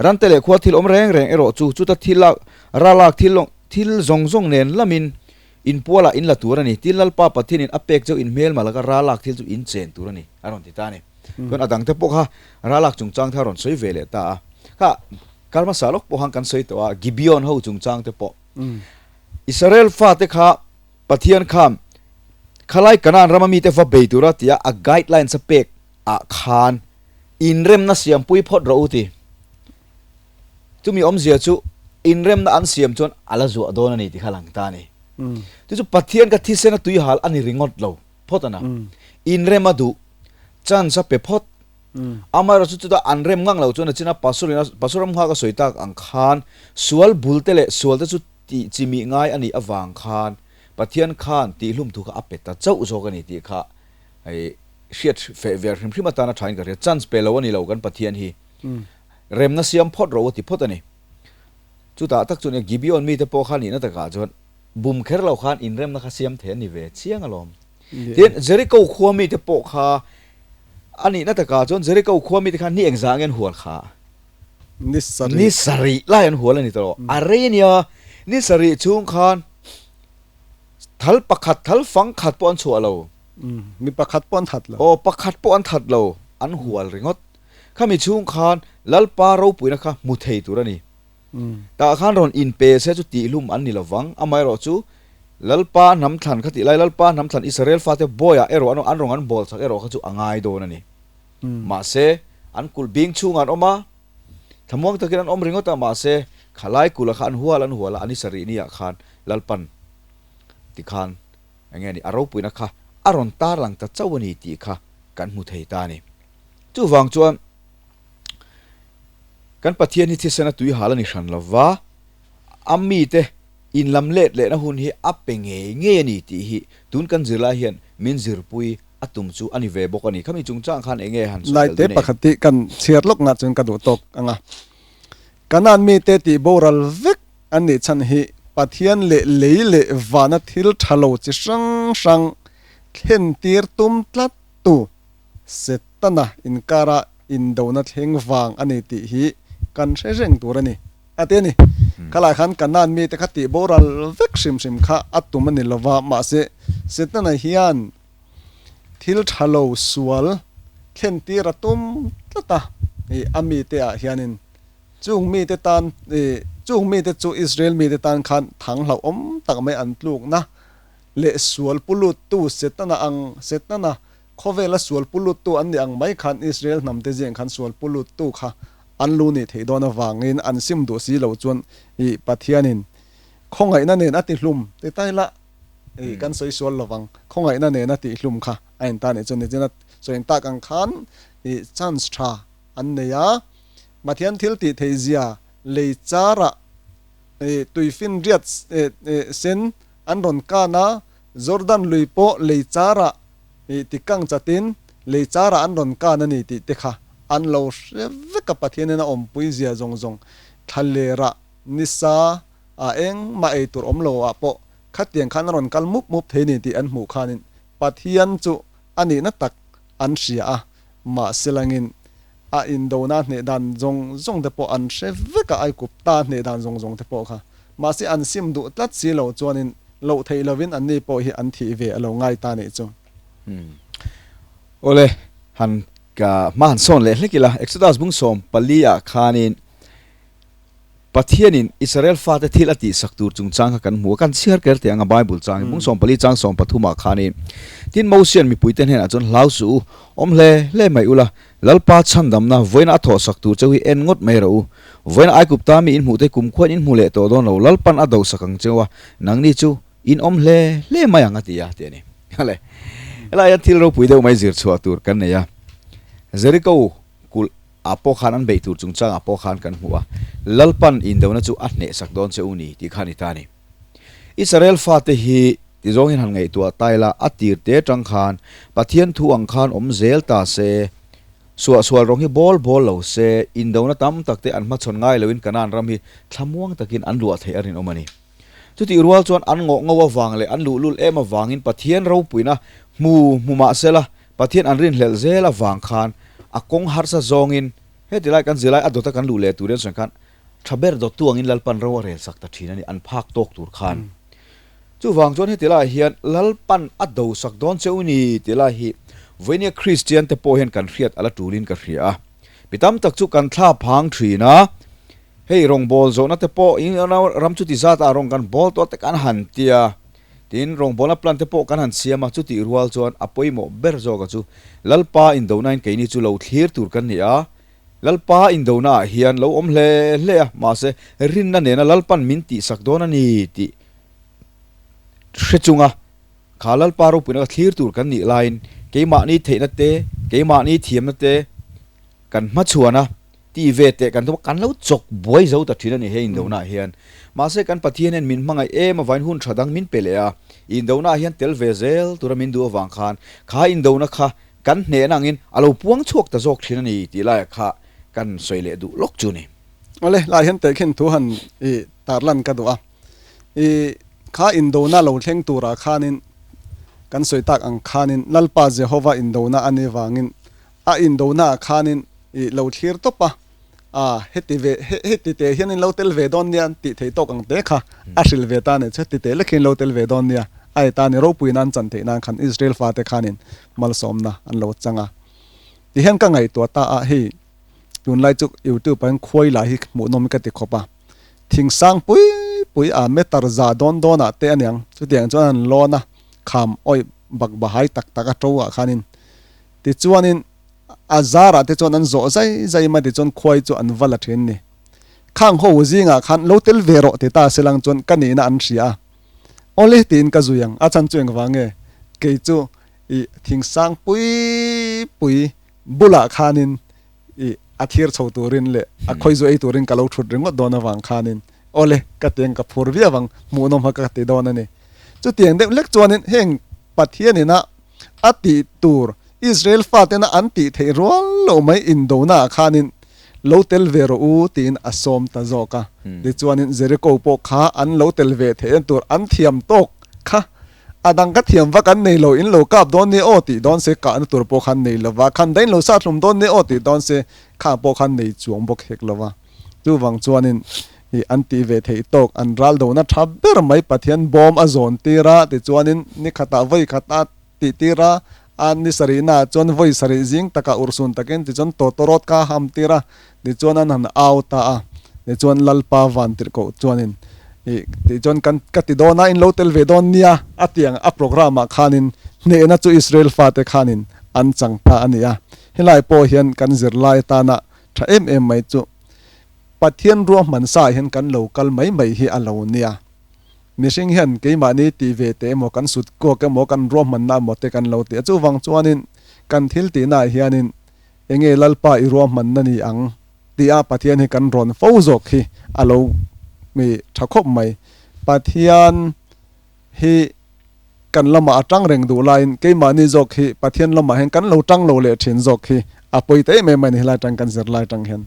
rante leh khua thil awm reng reng erawh chu chuta thil lak, ralak thil thil zawng zawng nen lamin inpualah in la tur a ni. Tin Lalpa Pathianin a pek chauh in hmelma laka ralak thil chu in chen tur a ni, a rawn ti ta a ni. Chuan a dangte pawh kha ralak chungchang te kha a rawn sawi ve leh ta a. Kha kar hmasa lawk pawh khan kan sawi tawh a, Gibeon ho chungchang te pawh. Israel fate kha Pathian khan khalai Kanaan rama mite va bei tura tia a guidelines a pek ah khan inremna siampui phawt rawh u ti. Chumi awmzia chu inremna an siam chuan a la zuah dawn a ni tih kha lang ta a ni. Chu chu Pathian kha thisena tuihal a ni ringawt lo phawt a na. Inrem a duh, chance a pe phawt. Amaherawhchu chu chutah an rem ngang lo chuan a china Pastor ina Pastor Ramnghak a sawi tak ang khan sual bul te leh sual te chu tih chimih ngai a nih avang khan Pathian khan tihhlum thu kha a pe ta chauh zawk a ni tih kha Hei hriat feh ve hrim hrim atana thain ka hria. Chance pe lo a ni lo kan Pathian hi. Remna siam phawt rawh u ti phawt a ni. Chutah tak chuan Gibeon mite pawh kha nihna takah chuan bum kher lo khan inremna kha siam thei a ni ve chiang alawm. Tin, Jericho khua mite pawh kha a nihna takah chuan Jericho khua mite khan ni engzah nge an hual kha? Ni sarih. Ni sarih lai an hual a ni tawh. A rei a nia. Ni sarih chhung khan Thal pakhat, thal fang khat pawh an chhuah lo. Mi pakhat pawh an that lo. Aw, pakhat pawh an that lo. An hual ringawt. Khami chhung khan Lalpa ropuina kha hmu thei tur a ni. Tah khan rawn inpe se chu tihhlum an ni lo vang. Amaherawh chu Lalpa hnam thlan kha tih lai Lalpa hnam thlan Israel fate bawiah erawh an an rawn an bawl chak erawh kha chu a ngai dawn a ni. Mahse, an kulh bing chhungah an awm a, Thlamuang takin an awm ringawt a, mahse, khalai kula kha an hual an hual a, a ni sarih niah khan Lalpan tikhan eng nge ni a ropuina kha a rawn tarlang ta chauh a ni tih kha kan hmu thei ta a ni. Chuvang chuan kan Pathian hi thisena tui hal a ni hran lo va, a mite inlam let lehna hun hi a pe ngei ngei a ni tih hi tun kan zirlai hian min zirpui A tum chu a ni ve bawk a ni. Khami chungchang khan eng nge han sawi tel Laite dun e? pakhat hi kan chhiar lawk ngah chuan ka duh tawk ang a. Kanaan mite tih boral vek an nih chhan hi Pathian leh lei leh vana thil tha lo chi hrang hrang thlen tir tum tlat tu Setana inkara indona thleng vang a ni tih hi kan hre reng tur a ni. A ti a ni. Khalai khan Kanaan mite kha tih boral vek hrim hrim kha a tum a ni lova, mahse Setana hian Thil tha lo sual thlen tir a tum tlat a, ih a mite ah hianin chung mite tan ih chung mite chu Israel mite tan khan thang hlauhawm tak mai an tlukna leh sual pu luttu Setana ang Setana khawvela sual pu luttu an ni ang mai khan Israel hnamte zing khan sual pu luttu kha an lu nih theih dawn avangin an sim duh si lo chuan ih Pathianin khawngaihna nen a ti hlum ti ta ila ih kan sawi sual lovang khawngaihna nen a tih hlum kha a in ta nih chuan nichina sawi in tak ang khan ih chance tha an nei a Pathian thil tih theih zia lei charah ih tuifinriat sen an rawn kan a Jordan lui pawh lei charah Ih ti kang chatin lei charah an rawn kan a ni tih te kha an lo hre vek a, Pathianin a awmpui zia zawng zawng thlallerah nisa ah engmah ei tur awm lo ah pawh khatiang khan a rawn kal mup mup thei ni tih an hmuh khanin Pathian chu a nihna tak an hria a, mahse langin a indona hneh dan zawng zawng te pawh an hre vek a, Aikupta hneh dan zawng zawng te pawh kha mahse an sim duh tlat si lo chuanin Loh theih lovin anni pawh hi an thih ve a lo ngai ta nih chu. Awle, han ka hma han sawn leh hlek ila, Exodus bung 14 ah khanin Pathianin Israel fate thil a tihsak tur chungchang kha kan hmu a, kan chhiar ker teh ang a Bible chang hi, bung 14 chang 13 ah khanin, Tin, Mosia'n mipuite hnenah chuan hlau suh u, awm hle hle mai ula, Lalpa chhandamna vawiina a thawhsak tur cheu hi en ngawt mai rawh u. Vawiina Aigupta mi in hmuh te kumkhuain in hmu leh tawh dawn lo, Lalpan a dosak ang cheu a, nangni chu in awm hle hle mai ang a ti a, tih a ni. Hale, helai hian thil ropui deuh mai zir chhuah tur kan nei a. Jeriko kulh ah pawh khan an beih tur chungchangah pawh khan kan hmu a, Lalpan indona chu a hnehsak dawn che u ni tih kha a ni ta a ni. Israel fate hi tizawngin han ngaihtuah ta ila, a tir te atang khan Pathian thu ang khan awm zel ta se, suahsual rawng hi bawl bawl lo se, indona tam tak te an hmachhawn ngai loin Kanaan ram hi thlamuang takin an luah theih a rinawm a ni. Chutih rual chuan an ngawh ngo avang leh an luhlul em avangin Pathian ropuina hmu hmu mah sela, Pathian an rinhlelh zel avang khan a kawng harsa zawngin heti lai kan zilai a dawta kan luh leh tur hian sawi khan Tha ber dawttu angin Lalpan ro a rel sak ta thin a ni, an phak tawk tur khan. Chuvang chuan heti laiah hian Lalpan a do sak dawn che u ni tih lai hi vawinia Kristian te pawh hian kan hriat a la tulin ka hria a. Mi tam tak chu kan thla phang thin a, hei rawngbâwl zawhna te pawh in ram chuti zata rawng kan bawl tawh te kan han tia, tin rawngbâwlna plan te pawh kan han siam a, chutih rual chuan a pawimawh ber zawka chu Lalpa indonain keini chu lo thlir tur kan ni a, Lalpa indona ah hian lo awm hle hle a, mahse rinna nena Lalpan min tihsak dawn a ni tih hre chunga kha Lalpa ropuina ka thlir tur kan nih laiin keimahni theihna te, keimahni thiamna te kan hmachhuan a, ti ve teh kan tum a, kan lo chawk buai zo ta thin a ni he indona ah hian. Mahse kan Pathian hian min hmangaih em avain hun tha dang min pe leh a, indona ah hian tel ve zel tura min duh avang khan kha indona kha Kan hnehna angin a lo puang chhuak ta zawk thin a ni tih laiah kha kan sawi leh duh lawk chu ni. Awle, lai hian tehkhin thu han i tarlan ka duh a. I kha indona lo thleng turah khanin kan sawi tak ang khanin Lalpa Jehova indona a nih vangin a indona ah khanin i lo thlir tawp a, a heti ve heti teh hian in lo tel ve dawn nia tih theih tawk ang te kha a hrilh ve ta a nih chu heti teh lek hian in lo tel ve dawn nia a e ta a ni ropui nan chan theih nan khan Israel fate khanin malsawmna an lo chang a ti hian ka ngaihtuah ta a hei tunlai chu youtube ah hian khuai lah hi hmuhnawm ka ti khawp a thingsang pui pui a meter za dawn dawn ah te aniang chutiang chuan an lawn a kham awih bak bahai tak tak a to ah khanin tichuanin A zarah te chuan an zawh zai zai mai tichuan khuai chu an va la thin ni. Khang ho zingah khan lo tel ve rawh ti ta se lang chuan ka nihna an hria a. Awle tiin ka zui ang, a chhan chu engvang nge? Kei chu i thingsang pui pui bulah khanin i a thlir chho turin leh a khawi zu ei turin ka lo thut ringawt dawn avang khanin awle ka ti ang ka phur viau ang, hmuhnawm kha ka ti dawn a ni. Chutiang deuh lek chuanin heng Pathianina A tih tur, Israel fatena an tih theih rual loh mai indona ah khanin lo tel ve rawh u tiin a sawm ta zawk a. Tichuanin Jericho pawh kha an lo tel ve theih en tur an thiam tawk kha a dang ka thiam vak an nei lo in lo kap dawn nia aw tih dawn se kahna tur pawh khan nei lova khan dain lo sat hlum dawn nia aw tih dawn se kha pawh khan nei chuang bawk hek lova. Chuvang chuanin i an tih ve theih tawk an ral dona tha ber mai Pathian bawm a zawn tir a, tichuanin ni khatah vawi khat a tih tir a, a ni sarihnaah chuan vawi sarih zing takah urhsun takin tichuan tawtawrawt kha a ham tir a, tichuan an han au ta a, tichuan Lalpa van tirh koh chuanin i tichuan kan ka ti dawn a in lo tel ve dawn nia a tih ang a programme ah khanin hnehna chu Israel fate khanin an chang ta a ni a, helai pawh hian kan zirlai atana. tha em em mai chu Pathian ruahman sa ah hian kan lo kal mai mai hi a lo nia. Mihring hian keimahni tih ve teh emaw kan sut kuak emaw kan ruahmanna emaw te kan lo ti a, chuvang chuanin kan thil tihna ah hianin enge Lalpa i ruahmanna ni ang tih a Pathian hi kan rawn fo zawk hi a lo mi tha khawp mai. Pathian hi kan lamah a tang reng duh laiin keimahni zawk hi Pathian lamah hian kan lo tang lo leh thin zawk hi a pawi ta em em a ni helai tang kan zir lai tang hian.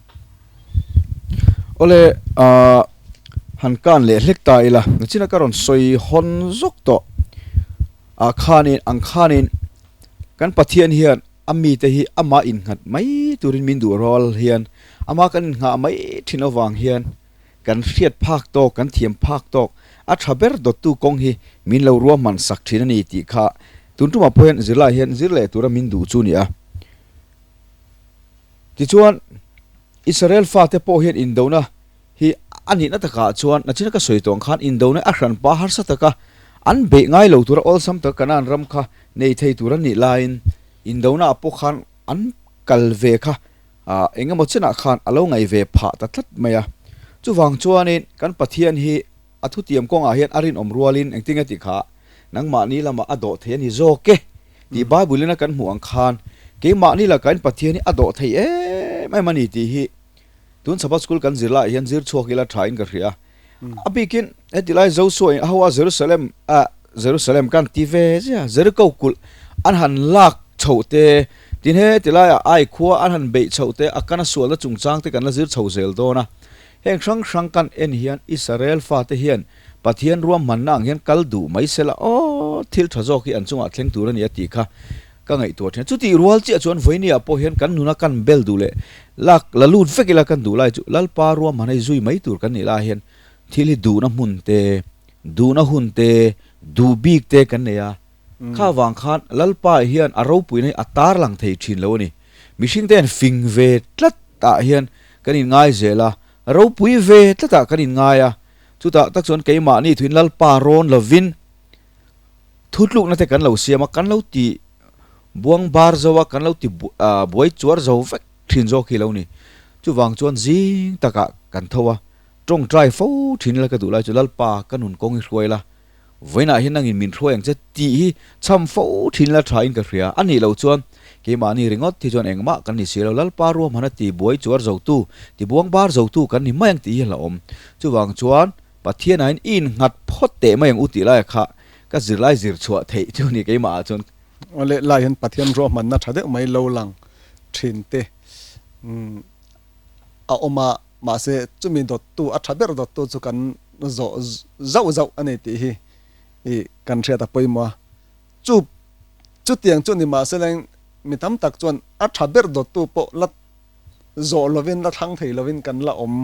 Awle ahh han kan leh hlek ta ila nachina ka rawn sawi hawn zawk tawh ah khanin ang khanin kan Pathian hian a mite hi amah innghat mai turin min duh rual hian amah kan innghah mai thin avang hian Kan hriat phak tawk, kan thiam phak tawk, a tha ber dawttu kawng hi min lo ruahman sak thin a ni tih kha tun tumah pawh hian zirlai hian zir leh tura min duh chu a ni a. Tichuan, Israel fate pawh hian indona hi a nihna takah chuan nachina ka sawi tawh ang khan indona a hranpa harsa taka an beih ngai lo tura awlsam taka Kanaan ram kha nei thei tur an nih laiin indona ah pawh khan an kal ve kha Ah, eng emaw chenah khan a lo ngaih ve phah ta tlat mai a. Chuvang chuanin kan Pathian hi a thutiam kawngah hian a rinawm rualin engtin nge tih kha nangmahni lamah a dawh thei a ni zawk e tih Bible ina kan hmuh ang khan keimahni lakain Pathian hi a dawh thei em em a ni tih hi tun Sabbath School kan zir laiah hian zir chhuak ila thain ka hria. A bikin heti lai Joshua in a ho a Jerusalem ah Jerusalem kan ti ve zia Jericho kulh an han lak chhoh te tin he ti laiah Ai khua an han beih chhoh te a kana sualna chungchang te kan la zir chho zel dawn a. Heng hrang hrang kan en hian Israel fate hian Pathian ruahmanna ang hian kal duh mai sela aw thil tha zawk hi an chungah thleng tur a ni a tih kha ka ngaihtuah thin a. Chutih rual chiah chuan vawinia pawh hian kan nuna kan bel duh leh lak la lut vek ila kan duh lai chu Lalpa ruahman hei zui mai tur kan nih lai hian thil hi duhna hmun te, duhna hun te, duh bik te kan nei a. Kha vang khan Lalpa hian a ropuina hi a tar lang thei thin lo a ni. Mihring te hian fing ve tlat ah hian kan inngai zel a, ropui ve tlat ah kan inngai a. Chutah tak chuan keimahni thuin Lalpa rawn lovin Thutlukna te kan lo siam a, kan lo ti buang bar zo a, kan lo ti buai chuar zo vek thin zawk hi lo ni. Chuvang chuan zing takah kan tho a, tawngtai fo thin ila ka duh lai chu Lalpa ka nun kawng hi hruai la, vawiinah hian nangin min hruai ang che tih hi chham fo thin ila thain ka hria. A nih loh chuan keimahni ringawt hi chuan engmah kan ni si lo, Lalpa ruahman a ti buai chuar zotu, ti buang bar zotu kan ni mai ang tih hi a hlauhawm. Chuvang chuan Pathianain i innghat phawt teh mai ang u tih laia kha ka zirlai zir chhuah theih chu ni keimah ah chuan. Awle lai hian Pathian ruahmanna tha deuh mai lo lang thin te a awm a, mahse chumi dawttu a tha ber dawttu chu kan zawh zauh zauh a ni tih hi kan hriat a pawimawh a. Chu chutiang chu ni mahse leng mi tam tak chuan a tha ber dawttu pawh la zawh lovin la thlang thei lovin kan la awm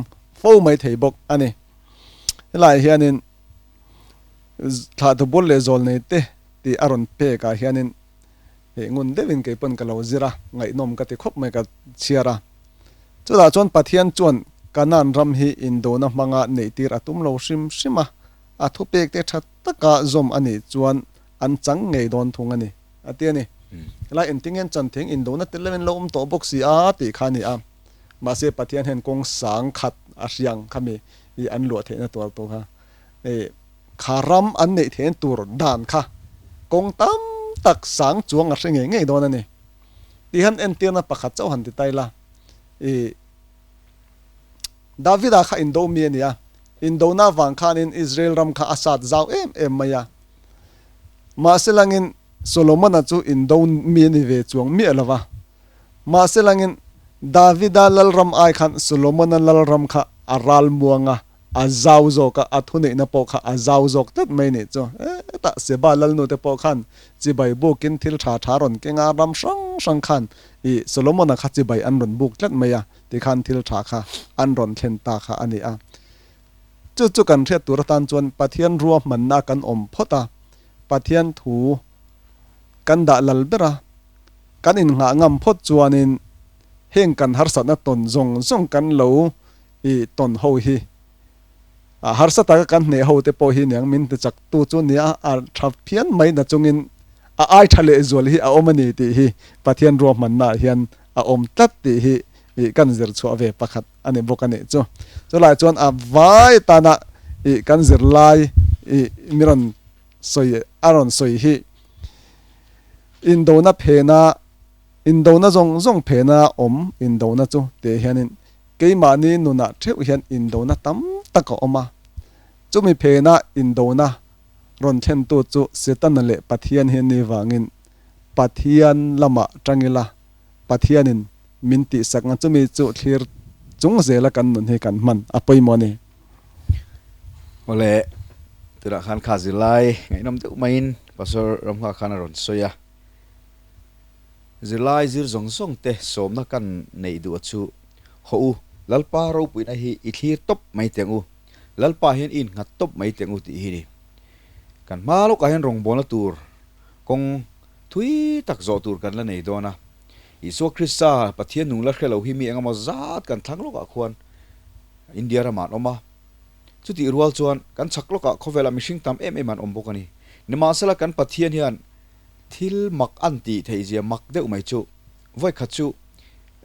fo mai thei bawk a ni. Helaiah hianin thlahthu bul leh zawl nei te tih a rawn pek ah hianin heh ngun deuhin kei pawn ka lo zir a, ngaihnawm ka ti khawp mai ka chhiar a. Chutah chuan Pathian chuan Kanaan ram hi indona hmanga neihtir a tum lo hrim hrim a, a thupek te tha taka zawm a nih chuan an chang ngei dawn thung a ni a ti a ni. Helai engtin nge an chan thing indona tel lovin lo awm tawh bawk si a tih kha a ni a. Mahse Pathian hian kawng sang khat a hriang kha mi i an luah theihna tur tur kha i kha ram an neih theihna tur dan kha kawng tam tak sang chuang a hre ngei ngei dawn a ni. Tih hian entirna pakhat chauh han ti ta ila i Davida kha indo mi a ni a, indona avang khanin Israel ram kha a sat zau em em mai a. Mahse langin Solomona chu indo mi a ni ve chuang miah lo va. Mahse langin Davida lalram ai khan Solomona lalram kha a ral muang a, a zau zawk a, a thuneihna pawh kha a zau zawk tlat mai nih chu. Hetah Seba lalnu te pawh khan chibai bukin thil tha tha rawn keng a, ram hrang hrang khan ih Solomona kha chibai an rawn buk tlat mai a, tikhan thil tha kha an rawn thlen ta kha a ni a. Chu chu kan hriat tur atan chuan Pathian ruahmanna kan awm phawt a, Pathian thu kan dah lal ber a, kan innghah ngam phawt chuanin heng kan harsatna tawn zawng zawng kan lo i tawn ho hi a harsa taka kan hneh ho te pawh hi niang min ti chak tu chu nia a tha phian mai na chungin a ai tha leh zual hi a awm a ni tih hi Pathian ruahmanna ah hian a awm tlat tih hi ih kan zir chhuah ve pakhat a ni bawk a nih chu. Chulai chuan a vai tana ih kan zirlai ih mi rawn sawi a rawn sawi hi indona phena indona zawng zawng phena awm indona chu tih hianin keimahni nunah theuh hian indona tam tak a awm a, chumi phena indona rawn thlentu chu Setana leh Pathian hi ni vangin Pathian lamah tang ila Pathianin min tihsak ang chumi chu thlir chung zela kan nun hi kan hman a pawimawh a ni. Awle, tunah khan kha zirlai ngaihnawm deuh maiin Pastor Ramnghak khan a rawn sawi a. Zirlai zir zawng zawng te sawmna kan neih duh a chu, Hawh u, Lalpa ropuina hi i thlir tawp mai teh ang u, Lalpa hian i innghat tawp mai teh ang u tih hi ni. Kan hma lawkah hian rawngbawlna tur kawng thui tak zawh tur kan la nei dawn a. Isua Krista Pathian nung la hre lo hi mi engemaw zat kan thlang lawkah khuan India ramah an awm a. Chutih rual chuan kan chhak lawkah khawvelah mihring tam em em an awm bawk a ni. Nimahsela kan Pathian hian thil mak an tih theih zia mak deuh mai chu vawikhat chu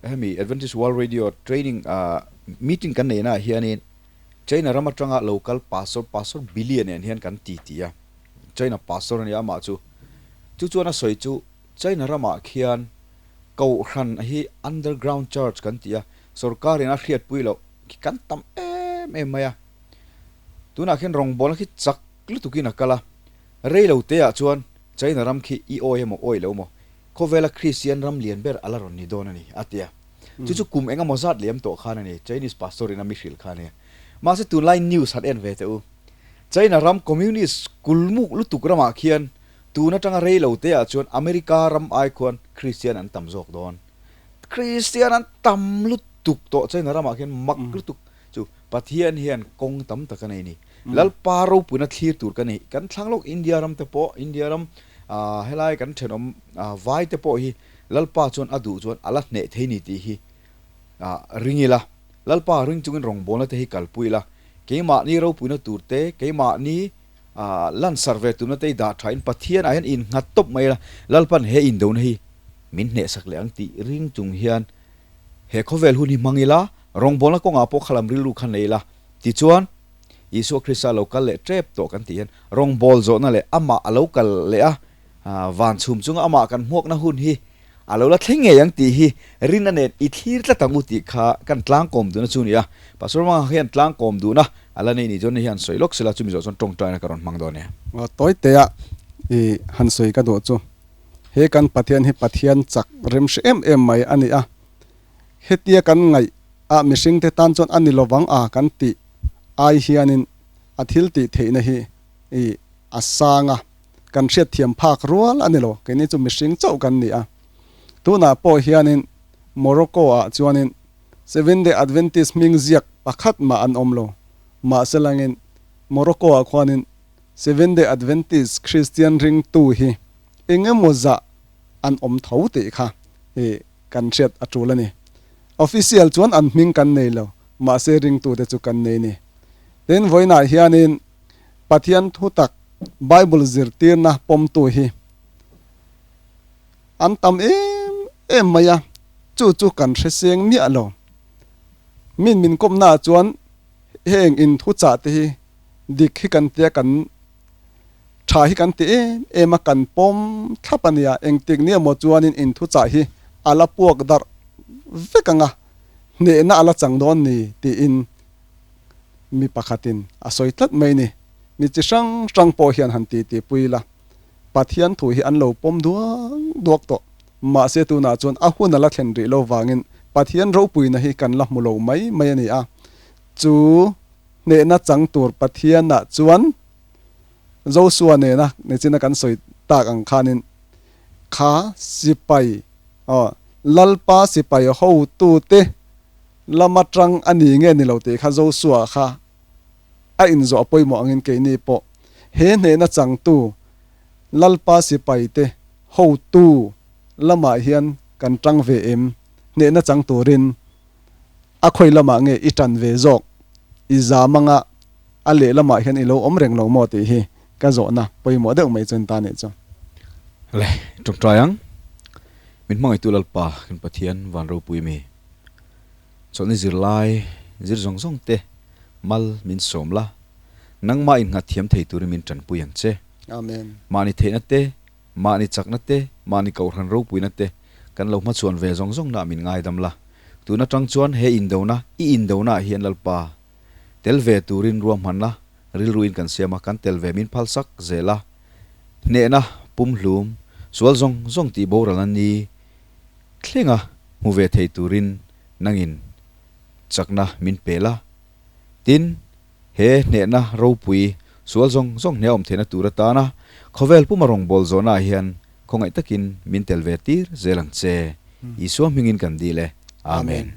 hemi Adventist World Radio training meeting kan neihnaah hianin China ram atanga lo kal Pastor Pastor Billy-a nen hian kan ti ti a. China Pastor a nia amah chu. Chu chuan a sawi chu China ramah khian Kohhran hi underground church kan ti a, sorkarin a hriatpui loh khi kan tam em em mai a. Tunah khian rawngbawlna khi chak lutukin a kal a, rei lo teah chuan China ram khi i awi emaw awi lo emaw khawvela Kristian ram lian ber a la rawn ni dawn a ni a ti a. Chu chu kum eng emaw zat liam tawh khan a ni, Chinese pastor in a mi hrilh kha a ni. Mahse tunlai news han en ve teh u. China ram communist kulmuk lutuk ramah khian tun atanga rei lo te ah chuan America ram ai khuan Christian an tam zawk dawn. Christian an tam lutuk tawh China ramah khian mak lutuk chu Pathian hian kawng tam tak a nei ni. Lalpa ropuina thlir tur ka nei. Kan thlang lawk India ram te pawh India ram helai kan thenawm vai te pawh hi Lalpa chuan a duh chuan a la hneh thei ni tih hi ring ila. Lalpa ring chungin rawngbawlna te hi kalpui ila, keimahni ropuina tur te, keimahni lansar ve tumna te hi dah thain Pathian ah hian innghat tawp mai ila, Lalpan he indona hi min hnehsak leh ang tih ring chung hian he khawvel hun hi hmang ila, rawngbawlna kawngah pawh khalam rilru kha nei ila, tichuan Isua Krista lo kal leh tep tawh kan tih hian rawngbawl zawhna leh amah a lo kal leh a, Van chhum chunga amah kan hmuakna hun hi a lo la thleng ngei ang tih hi rinna nen i thlir tlat ang u tih kha kan tlangkawm duhna chu a ni a. Pastor Manga hian tlangkawm duhna a la nei ni chuan hei hian sawi lawk sela chumi zawh chuan tawngtaina ka rawn hmang dawn e. Tawi tea i han sawi ka duh chu he kan Pathian hi Pathian chak remhre em em mai a ni a, hetia kan ngaih a mihringte tan chuan a ni lovang a kan tih ai hianin a thil tih theihna hi i a sang a. Kan hriatthiam phak rual a ni lo, keini chu mihring chauh kan ni a. Tunah pawh hianin Morocco-ah chuanin Seventh-day Adventist hming ziak pakhat mah an awm lo. Mahse langin Morocco-ah khuanin Seventh-day Adventist Kristian ringtu hi eng emaw zah an awm tho tih kha i kan hriat a tul a ni. Official chuan an hming kan nei lo, mahse ringtute chu kan nei ni. Tin, vawiinah hianin Pathian thutak Bible zirtirna pawmtu hi an tam em em mai a, chu chu kan hre seng miah lo. Min min kawmnaah chuan heng inthuchah te hi dik hi kan tia kan tha hi kan ti em em a, kan pawm thlap a nia, engtik ni emaw chuanin inthuchah hi a la puak darh vek ang a, hnehna a la chang dawn ni tiin mi pakhatin a sawi tlat mai ni. Mi chi hrang hrang pawh hian han ti ti pui ila, Pathian thu hi an lo pawm duak duak tawh. Mahse tunah chuan a hun a la thlen rih lo vangin Pathian ropuina hi kan la hmu lo mai mai a ni a. Chu hnehna chang tur Pathianah chuan Josua nena nichina kan sawi tak ang khanin kha sipai, aw, Lalpa sipai hotute lama tang a ni nge ni lo tih kha Josua kha a inzawh a pawimawh angin keini pawh he hnehna changtu Lalpa sipaite hotu lamah hian kan tang ve em? Hnehna chang turin a khawi lamah nge i tan ve zawk? I zam anga a lehlamah hian i lo awm reng lo maw tih hi ka zawhna pawimawh deuh mai chuan ta nih chu. Le, tawngtai ang. Min hmangaihtu Lalpa kan Pathian van ropui mi. Chawlhni zirlai zir zawng zawng te mal min sawm la, nangmah innghat thiam thei turin min tanpui ang che. Amen. Mahni theihna te, mahni chakna te, mahni kohhran ropuina te kan lo hmachhuan ve zawng zawng na min ngaidam la. Tun atang chuan he indona, i indona ah hian Lalpa tel ve turin ruahmanna rilruin kan siam a, kan tel ve min phalsak zel a. Hnehna, pumhlum, sual zawng zawng tih boralna ni thlenga hmu ve thei turin nangin chakna min pe la. Tin, he hnehna ropui sual zawng zawng hne awm theihna tur atana khawvel puma rawngbâwl zawhnaah hian khawngaih takin min tel ve tir zel ang che. Isua hmingin kan dil e. Amen.